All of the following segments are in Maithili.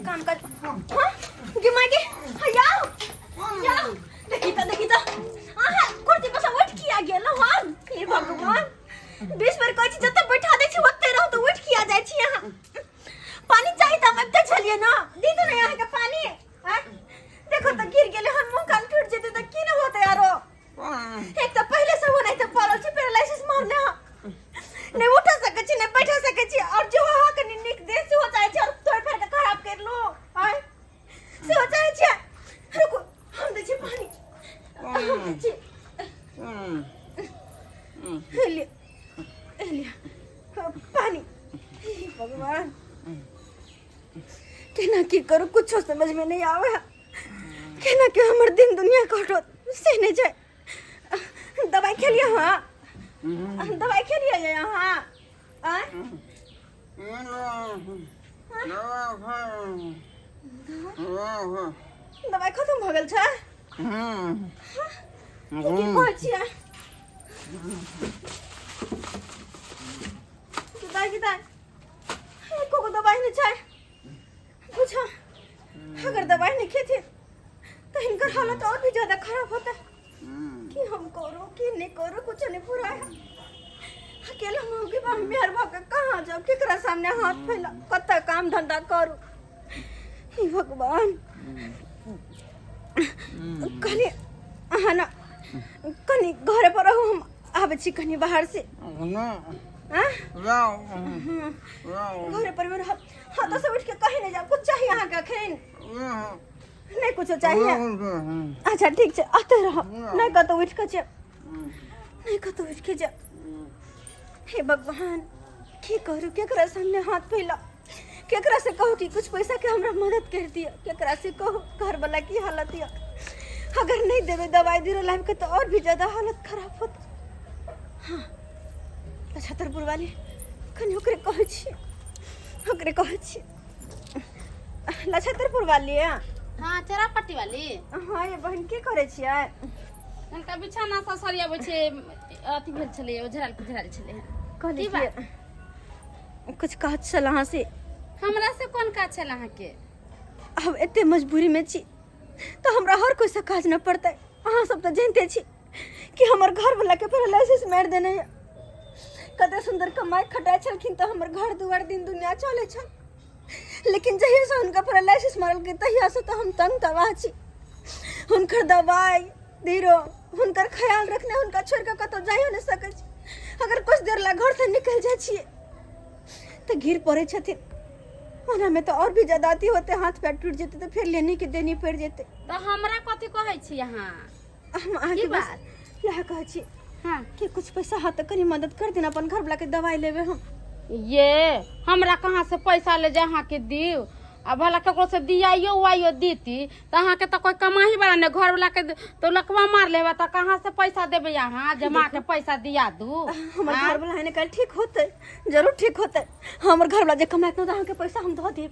काम काज हाँ गे माय गे हया या देखी त देखी त अहाँ कुर्सी पर से उठ किया गेल हन हे भगवान 20 बेर कहै छी जतऽ बैठा दै छी ओतै रहू तऽ उठ किया जाइ छी अहाँ पानी चाही तऽ हम अबिते छलियै ने दी दू ने अहाँके पानी आँय? देखो तऽ गिर गेलै हन मुँह कान टूटि जेतै तऽ की ने होतै आरो एक तऽ पहिले से ओनाहिते पड़ल छी पैरालिसिस मारने हँ नहि उठ सकै छी नहि बैठ सकै छी और जो अहाँ कनि नीक देह सेहो चाहै छी और तोड़ि फाड़ि कऽ खराब करि लू आँय सेहो चाहै छियै रुकू हम दै छी पानी हम दै छी हे लिअ हे लिअ पानी हे भगवान केना की करू कुछो समझ में नहीं आवे है केना के हमर दिन दुनिया कटत से नहीं जाए दवाई खेलिए हाँ दवाई खेलिए ये यहाँ आय दवाई खत्म हो गेल छै की कहै छियै दाइ की दाइ एको गो दवाई नहीं छै बुझा अगर दवाई नहीं खेथिन तो इनकर हालत और भी ज्यादा खराब होता कि हम करो कि नहीं करो कुछ नहीं पूरा है अकेला मौगी बा मेहर भऽ के कहाँ जाओ केकरा सामने हाथ फैला कतऽ काम धंधा करू हे भगवान कनि अहाँ ने कनि घरे पर रहू हम आबै छी कनि बाहर से आँ? घरे पर में रहब हाँ तो सब उठ के कहीं नहीं जाओ कुछ चाहिए अहाँ के अखन नहीं कुछ चाहिए अच्छा ठीक छै आते रहो नहीं कतौ उठ के जाओ नहीं कतौ उठ के जाओ हे भगवान की करू केकरा सामने हाथ फैला केकरा से कहू कि कुछ पैसा के हमरा मदद कर दिया केकरा से कहू घर वाला की हालत या अगर नहीं देवे दवाई दिरो लाइफ के तो और भी ज्यादा हालत खराब होत हाँ छतरपुर वाली कनि ओकरे कहै छी ओकरे कहै छी लछतरपुर वाली हाँ चेरा पट्टी वाली हाँ ये बहन की करै छियै हुनका बिछाना सब सरियाबै छै अथी भेल छलै ओझराल पुझराल छलै कहली की बात? कि कुछ काज छल अहाँ से हमरा से कोन काज छल अहाँके आब एते मजबूरी में छी तऽ हमरा हर कोइ से काज न पड़तै अहाँ सब तऽ जानते छी कि हमर घर वाला के पैरालिसिस मारि देने यऽ कते सुंदर कमाइ खटाइ छलखिन तऽ हमर घर दुआर दिन दुनिया चलै छल लेकिन जहिया से हुनका पैरालिसिस मारलकै तहिया से तऽ हम तंग तबाह छी हुनकर दवाइ धीरो हुनकर ख्याल रखने हुनका छोड़ि कऽ कतहु जाइयो नहि सकै छी अगर कुछ देर ला घर से निकल जाइ छियै तऽ गिर पड़ै छथिन ओनामे तऽ आओर भी ज्यादा अथी होतै हाथ पैर टूटि जेतै तऽ फेर लेने के देनी पड़ि जेतै तऽ हमरा कथी कहै छी अहाँ हम अहाँके की बस बात? इएह कहै छी हाँ कि कुछ पैसा हाथ तऽ कनि मदद कर देना अपन घर वाला के दवाई लेबै हम ये हमरा कहाँ से पैसा ले जा अहाँके दिउ आ भला ककरो से दियाइयो उआइयो दीती तऽ अहाँके तऽ कोई कमाही वाला नहि घर वाला के तो लकवा मार लेबा तऽ कहाँ से पैसा देबै अहाँ जमा के पैसा दिया दू हमर घर वाला एने काल्हि ठीक होतै जरूर ठीक होतै हमर घर वाला जे कमाइत तऽ अहाँके पैसा हम दऽ देब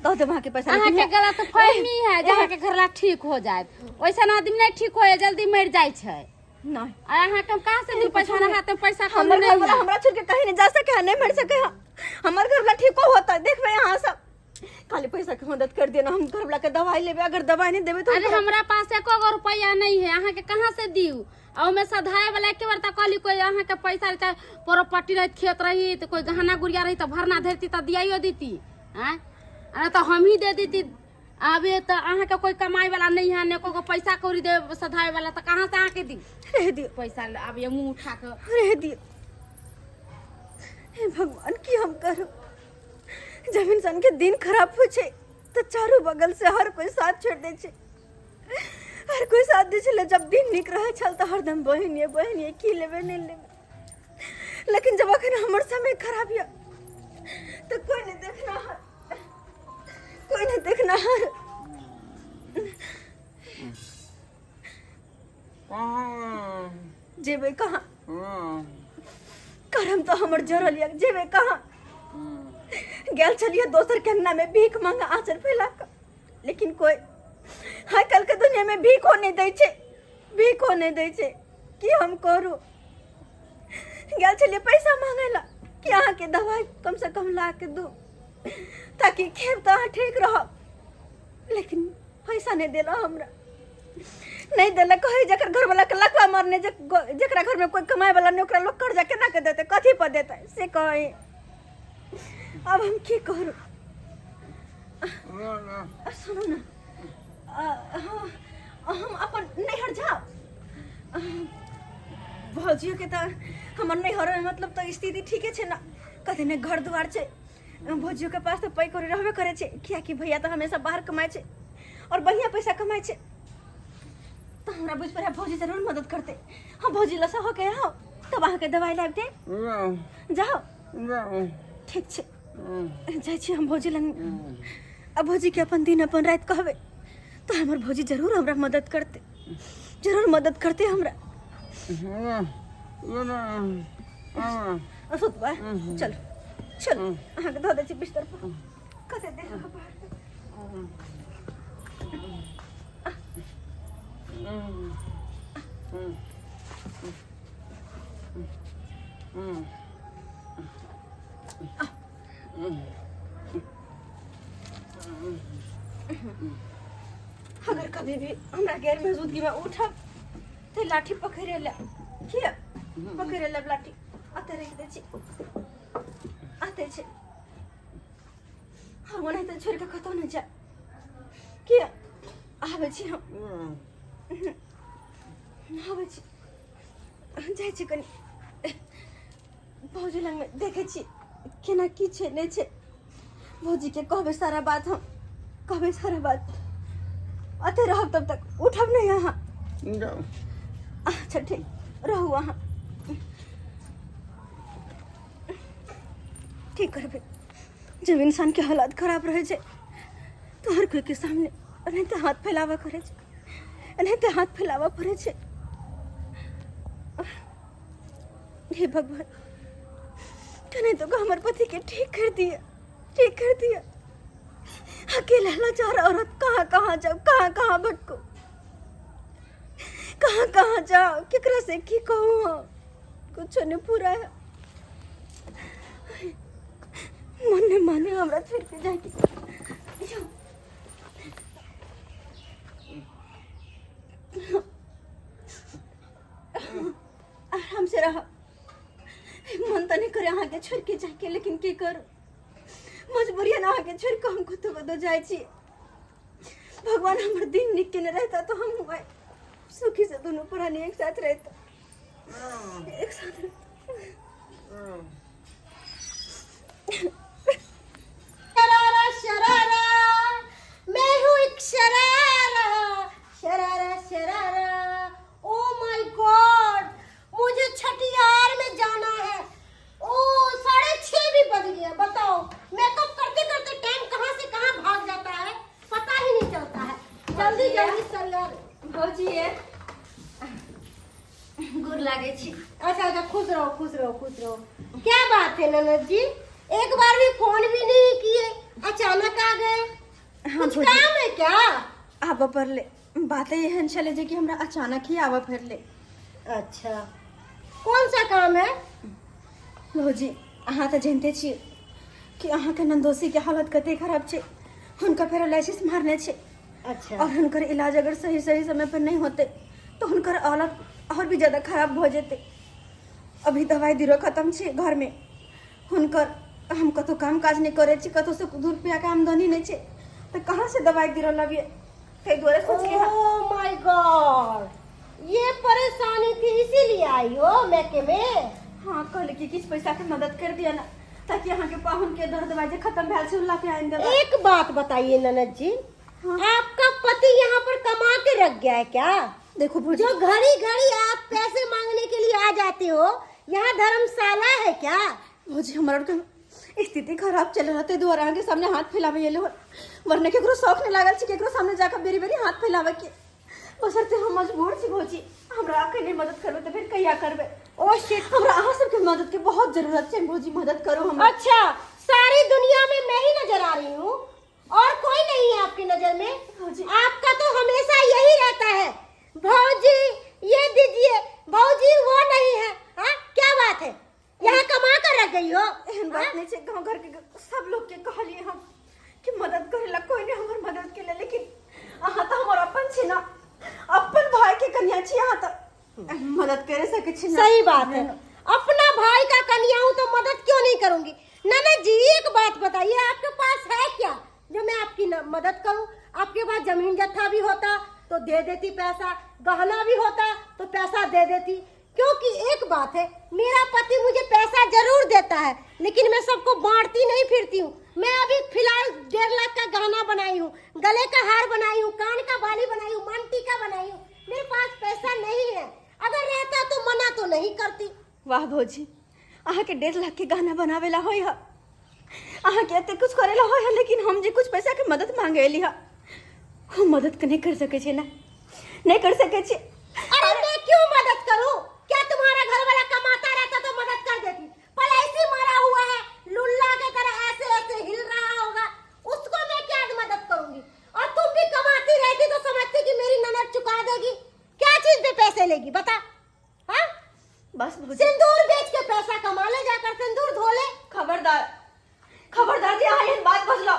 दऽ देब अहाँके पैसा लेकिन अहाँके गलत फहमी है जे अहाँके घरला ठीक हो जायत वैसन आदमी नहि ठीक होय जल्दी मरि जाइ छै नहीं आ अहाँके हम कहाँ से दू पैसा ना हाथ में पैसा कम हमर घर नहीं वाला है हमरा छोड़ के कहीं नहीं जा सके है नहीं मर सके है हमर घर वाला ठीको होता देखबै अहाँ सब खाली पैसा के मदद कर देना हम घर वाला के दवाई लेबे अगर दवाई नहीं देबे तो अरे हमरा पास एको गो रुपया नहीं है अहाँके कहाँ से दिउ आ ओमे सधाए वाला एके बार तऽ कहली कोई अहाँके पैसा चाहे प्रॉपर्टी रहित खेत रही तऽ कोई गहना गुड़िया रही तऽ भरना धरती तऽ दियाइयो दीती आँय आ नहि तऽ हम ही दे दीती अभी तऽ अहाँके कोई कमाई वाला नहीं है ने कोई पैसा कौड़ी दे सधाए वाला तऽ कहाँ से अहाँके दी रह दियो पैसा अब ये मुँह उठा के रह दियो हे भगवान की हम करू जब इंसान के दिन खराब हो छै तऽ चारू बगल से हर कोई साथ छोड़ दै छै हर कोई साथ दै छलै जब दिन नीक रहै छल तऽ हरदम बहिन ये बहिन ये की लेबै नहि लेबै लेकिन जब अखन हमर समय खराब यऽ तऽ कोई नहि देखना हर कोई नहीं देखना हर जेबै कहाँ करम तऽ हमर जरल यऽ जेबै कहाँ गेल छलियै दोसर के अंगना में भीख मांगा आंचल फैला कऽ लेकिन कोई आइ काल्हि के दुनिया में भीखो नहि दै छै भीखो नहि दै छै की हम करू गेल छलियै पैसा मांगे ला कि अहाँके दवाइ कम से कम ला के दू ताकि खेब तऽ अहाँ ठीक रहब, लेकिन पैसा नहि देला हमरा, नहि देलक। कहै जकर घरवला के लकवा मरने, जकरा घर में कोई कमाए वाला नहीं, ओकरा लोग कर्जा केना के देतै, कथी पर देतै से कहै। अब हम की करू? सुनू ने, हम अपन नैहर जाउ। भौजियो के तऽ हमर नैहर में मतलब तऽ स्थिति ठीके छै ने, कथी ने घर दुआर छै, भौजियो के पास तऽ पाइ कौड़ी रहबे करै छै, कियाकि भैया तऽ हमेशा बाहर कमाइ छै और बढ़िया पैसा कमाइ छै। तऽ हमरा बुझि पड़ै भौजी जरूर मदद करतै। हम भौजी लग से होके आउ तब अहाँके दवाइ लाबि देब। जाउ, ठीक छै, जाइ छी हम भौजी लग। आ भौजीके अपन दिन अपन राति कहबै तऽ हमर भौजी जरूर हमरा मदद करतै, जरूर मदद करतै हमरा। सुतबै? चलू चलू, अहाँके धऽ दै छी बिस्तर पर। कते देर रहब बाहर? अगर कभी भी हमरा गैर मौजूदगी में उठब तऽ लाठी पकड़े ले, किया पकड़े ले लाठी अते रख दै छी, आते छै। हम ओनाहिते छोड़ि कऽ कतहु नहि जायब। किया आबै छी हम, आबै छी, जाइ छी कनि भौजी लगमे, देखै छी केना की छै नहि छै। भौजीके कहबै सारा बात, हम कहबै सारा बात। अते रहब तब तक उठब नहि अहाँ। अच्छा ठीक, रहू अहाँ। की करबै, जब इंसानके हालात खराब रहै छै तऽ हर कोइके सामने एनाहिते हाथ फैलाबऽ करै छै, एनाहिते हाथ फैलाबऽ पड़ै छै। हे भगवान, कने तो हमर पति के ठीक कर दिया, ठीक कर दिया। अकेला लाचार औरत कहाँ कहाँ जाओ, कहाँ कहाँ भटको, कहाँ कहाँ जाओ, केकरा से की कहूँ हम, कुछ नहीं पूरा है। मन नहीं माने हमरा छोड़ के जाके। आराम से रह। मन तऽ नहि करे अहाँके छोड़ि के जाइके, लेकिन की करू, मजबूरी है ना। अहाँके छोड़ि कऽ हम कतहु कतहु जाइ छी। भगवान हमर दिन नीक केने रहता तो हम हुआ सुखी से दोनों प्राणी एक साथ रहता, एक साथ रहता। शरारा शरारा, मैं हूँ एक शरारा, शरारा शरारा। ओ my God, मुझे छठियार में जाना है। ओ 6:30 भी बज गया। बताओ, मेकअप करते करते टाइम कहाँ से कहाँ भाग जाता है, पता ही नहीं चलता है। जल्दी जल्दी सलवार। भौजी ये गोर लागै छी। अच्छा अच्छा, खुश रहो खुश रहो खुश रहो। क्या बात है ननद जी, एक बार भी फोन भी नहीं किए, अचानक आ गए? हाँ, कुछ भौजी। काम है क्या? आबऽ पड़लै, बाते एहन छलै जे कि हमरा अचानक ही आबऽ पड़लै। अच्छा, कौन सा काम है? भौजी, अहाँ तऽ जानिते छी कि अहाँके नन्दोसी के हालत कते खराब छै। हुनका पैरालिसिस मारने छै। अच्छा। और हुनकर इलाज अगर सही सही समय पर नहीं होते तो हुनकर हालत और भी ज्यादा खराब भऽ जेतै। अभी दवाई दिरो खत्म छै घर में हुनकर। हम कतहु काम काज नहि करै छी, कतहु से दू रुपया के आमदनी नहि छै, तऽ कहाँ से दवाई दिरो लबियै? ताहि दुआरे सोचलियै हँ। ओ my God, ये परेशानी थी इसीलिए आई हो मैके में? हाँ, कहले कि किछु पैसा के मदद कर दिया ना, ताकि अहाँके पाहुन के दर्द दवाई जे खत्म भेल छै, ओ ला के आनि देबै। एक बात बताइए ननद जी। हाँ। आपका पति यहाँ पर कमा के रख गया है क्या? देखो भौजी, जो घड़ी घड़ी आप पैसे मांगने के लिए आ जाते हो, यहाँ धर्मशाला है क्या? भौजी, हमर आरके स्थिति खराब चल रहा, ताहि दुआरे अहाँके सामने हाथ फैलाबै एलहुँ हन। वरना केकरो शौक नहि लागल छै केकरो सामने जाकऽ बेरी बेरी हाथ फैलाबै के। बशर्ते हम मजबूर छी भौजी, हमरा अखन नहि मदद करबै तऽ फेर कहिया करबै? Oh shit. हमरा अहाँ सबके मदद के बहुत जरूरत छै भौजी, मदद करू हमरा। अच्छा, सारी दुनिया में मैं ही नजर आ रही हूँ और कोई नहीं है आपकी नजर में? भौजी। आपका तो हमेशा यही रहता है, भौजी ये दीजिए, भौजी वो नहीं है। हाँ, क्या बात है? रह गई हो। एहन बात नहीं छै, गाँव घर के सब लोग के कहलिए हम कि मदद करे ला, कोई नहीं हमर मदद के लिए, लेकिन अहाँ तो हमर अपन छी ना, अपन भाई के कन्या छी अहाँ, तो मदद करे सके छी ना। सही बात है, अपना भाई का कन्या हूँ तो मदद क्यों नहीं करूंगी। ननद जी एक बात बताइए, आपके पास है क्या जो मैं आपकी मदद करूं? आपके पास जमीन जत्था भी होता तो दे देती पैसा, गहना भी होता तो पैसा दे देती, क्योंकि एक बात है, मेरा पति मुझे पैसा जरूर देता है लेकिन मैं सबको बांटती नहीं फिरती हूँ। मैं अभी फिलहाल 1.5 लाख का गहना बनाई हूँ, गले का हार बनाई हूँ, कान का बाली बनाई हूँ, मन टीका बनाई हूँ। मेरे पास पैसा नहीं है, अगर रहता तो मना तो नहीं करती। वाह भौजी, अहाँ के 1.5 लाख के गहना बनावेला होय है, अहाँ के एते कुछ करेला होय है, लेकिन हम जे कुछ पैसा के मदद मांगे एली है, हम मदद के नहीं कर सके छी ना, नहीं कर सके छी। अरे मैं क्यों मदद करूं? क्या तुम्हारा घर वाला कमाता रहता तो मदद कर देती, पर ऐसे मरा हुआ है, लुल्ला के तरह ऐसे ऐसे हिल रहा होगा, उसको मैं क्या मदद करूंगी? और तुम भी कमाती रहती तो समझती कि मेरी ननद चुका देगी, क्या चीज पे पैसे लेगी बता? हाँ बस भौजी। सिंदूर बेच के पैसा कमा ले, जाकर सिंदूर धो ले। खबरदार, खबरदार जी अहाँ एहन बात बजलौ।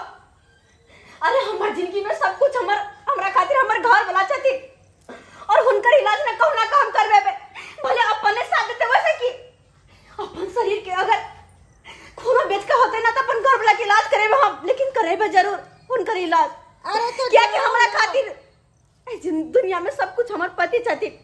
अरे हमर जिंदगी में सब कुछ हमर, हमरा खातिर हमर घर वाला छथिन, और हुनकर इलाज न कहुना काम करबेबे, भले अपने साथ देते वैसे की अपन शरीर के अगर खूनो बेच के होते ना तो अपन घर वाला के इलाज करेबे हम, लेकिन करेबे जरूर हुनकर इलाज। अरे तो क्या कि हमरा जाओ ना। खातिर दुनिया में सब कुछ हमर पति छथिन,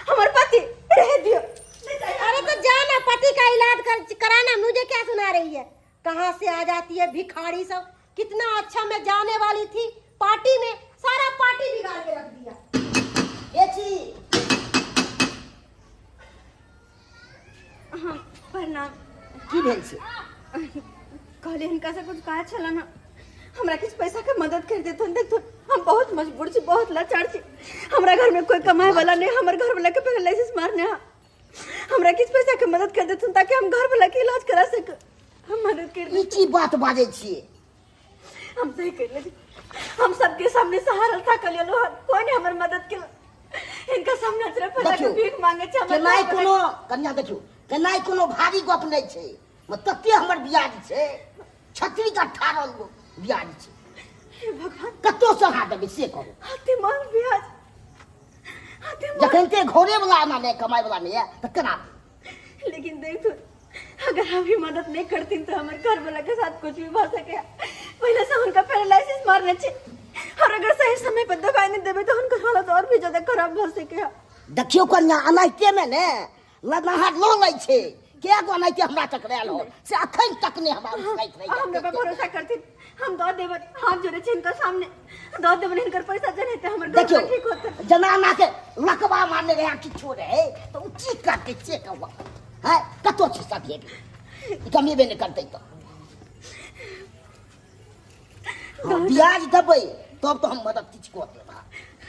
हमर पति रह दियो। अरे तो जा ना पति का इलाज कराना, मुझे क्या सुना रही है? कहाँ से आ जाती है भिखारी सब। कितना अच्छा मैं जाने वाली थी पार्टी में, सारा पार्टी बिगाड़ के रख दिया। ये छी। हाँ प्रणाम। की भेल छै? कहले हिनका से कुछ कहा छला ना, हमरा किछु पैसा के मदद कर देथुन। देखथुन हम बहुत मजबूर छी, बहुत लाचार छी, हमरा घर में कोई कमाए वाला नहीं, हमर घर वाला के पैरालिसिस मारने हा, हमरा किछु पैसा के मदद कर देथुन ताकि हम घर वाला के इलाज करा सक। हम मदद कर ई देथुन। की बात बाजै छियै? हम सही कर ले, हम सबके सामने सहारा था कर लेलो, कोई नहीं हमर मदद के, इनका सामने अचरा फैला के देखियौ, भीख मांगे छै। हमर केनाइ घर वाला कोनो कन्या देखियौ, केनाइ कोनो भारी गप नहि छै, तते हमर ब्याज छै, छत्री के 18 गो ब्याज छै। हे भगवान, कतौ से अहाँ देबै से कहू। हाथे मांग ब्याज, हाथे मांग। जखन ते घरे वाला आना नहि, कमाइ वाला नहि है तऽ केना? लेकिन देखो अगर अभी मदद नहीं करती तो हमारे घर वाला के साथ कुछ भी भा सके। पहले से उनका पैरालिसिस मारने छे, और अगर सही समय पर दवाई नहीं देबे तो उनका हालत और भी ज्यादा खराब भा सके। देखियौ कन्या, एनाहिते में ने लदनाहट लऽ लै छै, कए गो एनाहिते हमरा टकरायल हो से अखन तक नहि हमरा उठैत रहैए। हमरा पे भरोसा करथिन, हम दऽ देबन, हाथ जोड़े छी हिनकर सामने, दऽ देबन हिनकर पैसा जन हेतै हमर घर देखियौ ठीक होतै। जेना एना के लकवा मारने रहै किछो रहै तऽ ओ की करतै से कहू है, कतौ छै सब हेबे, ई कमेबे नहि करतै तऽ। हँ, ब्याज देबै तब तऽ हम मदद किछु कऽ देब।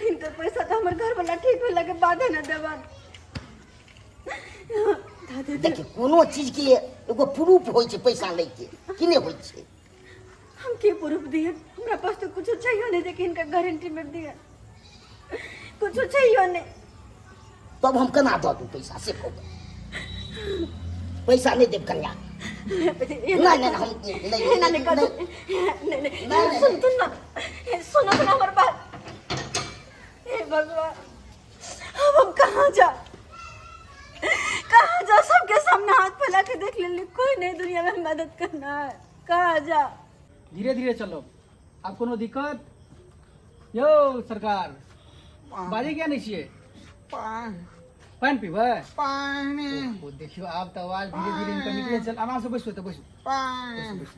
हिनकर पैसा तऽ हमर घर वाला ठीक भेला के बादे ने देबन। देखियौ कोनो चीज के एगो प्रूफ होइ छै पैसा लै के, कि नहि होइ छै? हम के प्रूफ दिए? हमरा पास तो कुछ चाहिए नहीं, लेकिन इनका गारंटी में दिए कुछ चाहिए नहीं। तब हम केना दऽ दू पैसा से कहू? पैसा नहीं देब कन्या। नहीं नहीं, नहीं, हम नहीं, नहीं नहीं नहीं, नहीं नहीं नहीं, नहीं। सुन सुन ना, सुनो सुनो हमारे बात। हे भगवान, अब हम कहाँ जा, कहाँ जा? सबके सामने हाथ फैला के देख ले, कोई नहीं दुनिया में मदद करना है, कहाँ जा? धीरे धीरे चलो, आब कोनो दिक्कत यौ सरकार बाजै किया नहि छियै? पानि पीबै? पानि। ओ देखियौ आब तऽ आवाज धीरे धीरे इनकर निकलै छल। आराम से बैसू तऽ बैसू, पानि। बैसू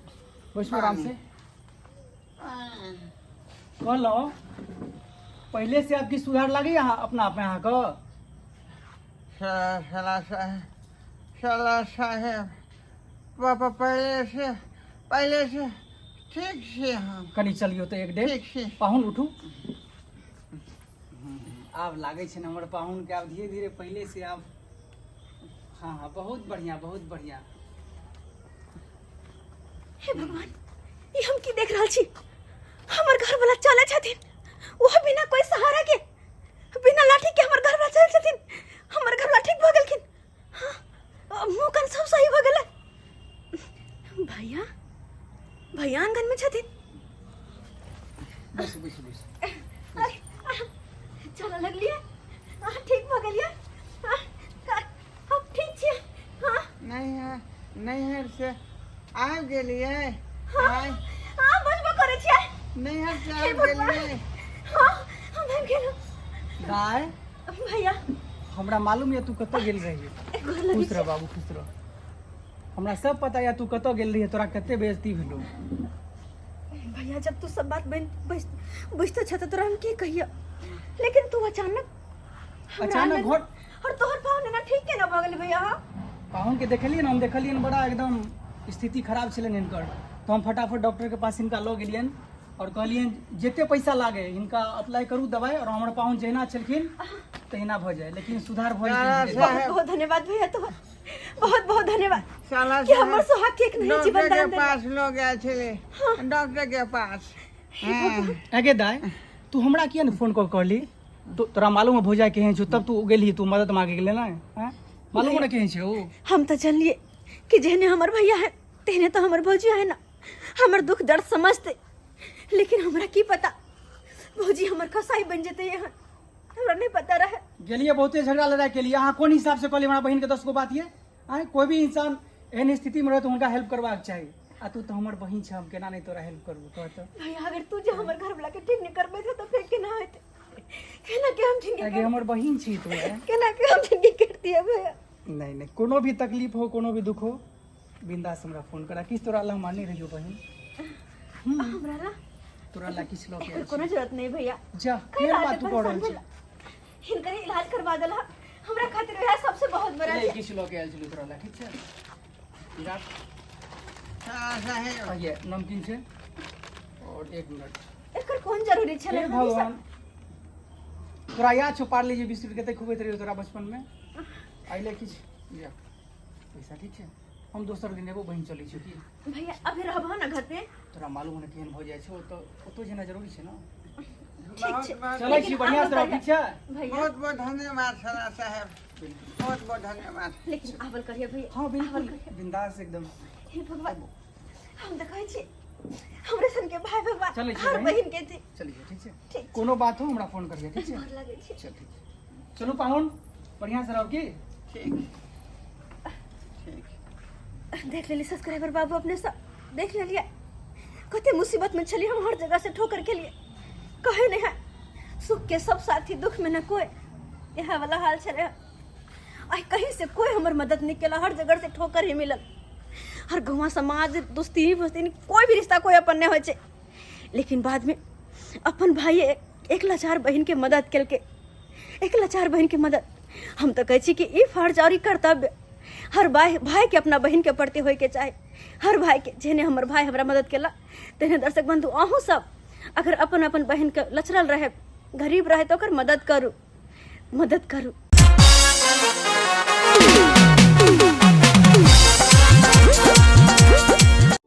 बैसू आराम से। कहलहुँ पहिले से आब किछु सुधार लागैया अहाँ अपना आप में अहाँके? साला साहेब, साला साहेब, पापा पहले से ठीक छी हम। कनि चलियौ तऽ एक डेग। ठीक छी। पाहुन उठू। आब लागै छै ने हमर पाहुन के आब धीरे धीरे पहिले से आब। हाँ हाँ, बहुत बढ़िया, बहुत बढ़िया। हे भगवान, ई हम की देख रहल छी? हमर घर वाला चलै छथिन, ओहो बिना कोई सहारा के, बिना लाठी के हमर घर वाला चलै छथिन। हमर घर वाला ठीक भऽ गेलखिन। हाँ, मुँह कान सब सही भऽ गेलै। भैया आंगन में छथिन। बैसू बैसू बैसू। अरे, चलऽ लगलियै, अहाँ ठीक भऽ गेलियै? हम ठीक छियै। हाँ। नैहर नैहर से आबि गेलियै? हाँ। आइ हाँ, बजबो करै छियै। नैहर से हे आबि भगवान। गेलियै? हाँ, हम आबि गेलहुँ। दाय। भैया। हमरा मालूम यऽ तू कतऽ गेल रही। गोर लगै खुश रह छी। बाबू, खुश रह। हमरा सब पता यऽ तू कतऽ गेल रही, तोरा कते बेइज्जती भेलौ। भैया, जब तू सब बात बन बुझते छ तऽ तोरा हम की कहियो, लेकिन तू अचानक हमरा अचानक आंगन- घर और तोहर पाहुन एना ठीक केना भऽ गेलै भैया? हाँ। पाहुन के देखलियै ने, हम देखलियनि बड़ा एकदम स्थिति खराब छलनि हिनकर, तऽ हम फटाफट डॉक्टरके पास हिनका लऽ गेलियनि आओर कहलियनि जते पैसा लागे हिनका अप्लाई करू दवाइ, आओर हमर पाहुन जहिना छलखिन तहिना भऽ जाय, लेकिन सुधार भऽ जेतै धीरे धीरे। बहुत बहुत धन्यवाद भैया, तोहर बहुत बहुत धन्यवाद साला कि हमर सोहाग के एक नया डॉक्टर जीवन के दान देलक। पास लोग गए छलै, डॉक्टर के पास। आगे दाय, तू हमरा किया ने फोन कऽ कहली? तो तोरा मालूम है भौजाई केहन छौ, तब तू गेलही, तू मदद मांगे गेले ने? हैं, मालूम ने केहन छै ओ? हम तऽ जानलिए कि जेहने हमर भैया है तेहने तो हमर भौजी है ना, हमर दुख दर्द समझते, लेकिन हमरा की पता भौजी हमर कसाई बन जेते, यहाँ हमरा नहीं पता रहे। गेलिए बहुते झगड़ा लड़ाई के लिए, अहाँ कोन हिसाब से कहलिए हमरा बहिन के 10 गो बात ये? आँय, कोई भी इंसान एहन स्थिति में रहे तो हुनका हेल्प करबाक चाही, आ तू तो हमर बहिन छ, हम केना नहीं तोरा हेल्प करबू, कह तो। भैया, अगर तू जे हमर घर वाला के ठीक नहीं करबे तो फिर केना होते? केना के हम जिंदगी आगे हमर बहिन छी तू, आँय? केना के हम जिंदगी करती है भैया? नहीं नहीं, कोनो भी तकलीफ हो, कोनो भी दुख हो, बिंदास हमरा फोन करा। किस तोरा अल्लाह मानने रहियो बहिन। हमरा ला तोरा ला किछ लऽ के एकर आयल छी। कोनो जरूरत नहीं भैया। जा, कई केहन बात बात तू कऽ रहल परेशान छी? भेला, हिनकर इलाज करवा देला हमरा खातिर वएह सबसे बहुत बड़ा नहीं छै। किछ लऽ के आयल छलियै तोरा ला, ठीक छै? ई राख। साला साहेब। आ ये नमकीन छै और एक मिनट। एकर कोन जरूरी छलै? हे हम ई सब- भगवान, तोरा याद छौ पार्ले जी बिस्कुट कते खुबैत रहियो तोरा बचपन में? अइले किछ जा पैसा, ठीक छै? हम दोसर दिन एबो बहिन, चलै छियौ की? भैया, अभी रहबह ना घर पे? तोरा मालूम ने केहन भऽ जाइ छै ओतऽ, ओतऽ जेना जरूरी छै ने। ठीक छै। चलै छी, बढ़िआँ से रह, ठीक छै? भैया। बहुत बहुत धन्यवाद साला साहेब, बहुत बहुत धन्यवाद। लेकिन आवल करिए भैया। हाँ आवल बिल्कुल करिए। बिंदास एकदम। हे भगवान, हम तऽ कहै छी हमरे सन के भाई भगवान चलै छी हर बहिन। बहिन के दी। चलिए, ठीक छै? ठीक। कोनो बात हो हमरा फोन करिए, ठीक छै? गोर लगै छी। चल ठीक छै, चलू पाहुन, बढ़िआँ से रहू की। ठीक ठीक। देख लेली सब्सक्राइबर बाबू, अपने सब देख लेलिए कते मुसीबत में छली हम, हर जगह से ठोकर के लिए कहे नहीं है सुख के सब साथी दुख में न कोई, यह वाला हाल छले। आई कहीं से कोई हमर मदद नहीं केला, हर जगह से ठोकर ही मिलल। हर गाँव समाज दोस्ती वोस्ती कोई भी रिश्ता कोई अपन नहीं होइ छै, लेकिन बाद में अपन भाई एक लाचार बहिन के मदद केलकै, एक लाचार बहिन के मदद। हम तऽ कहै छी कि ई फर्ज और ई कर्तव्य हर भाई भाई के अपना बहिन के प्रति होय के चाही, हर भाई के। जेहने हमर भाई हमरा मदद केला तेहने दर्शक बंधु अहूँ सब अगर अपन अपन बहिन के लचरल रहे, गरीब रहे, तऽ ओकर मदद करू, मदद करू।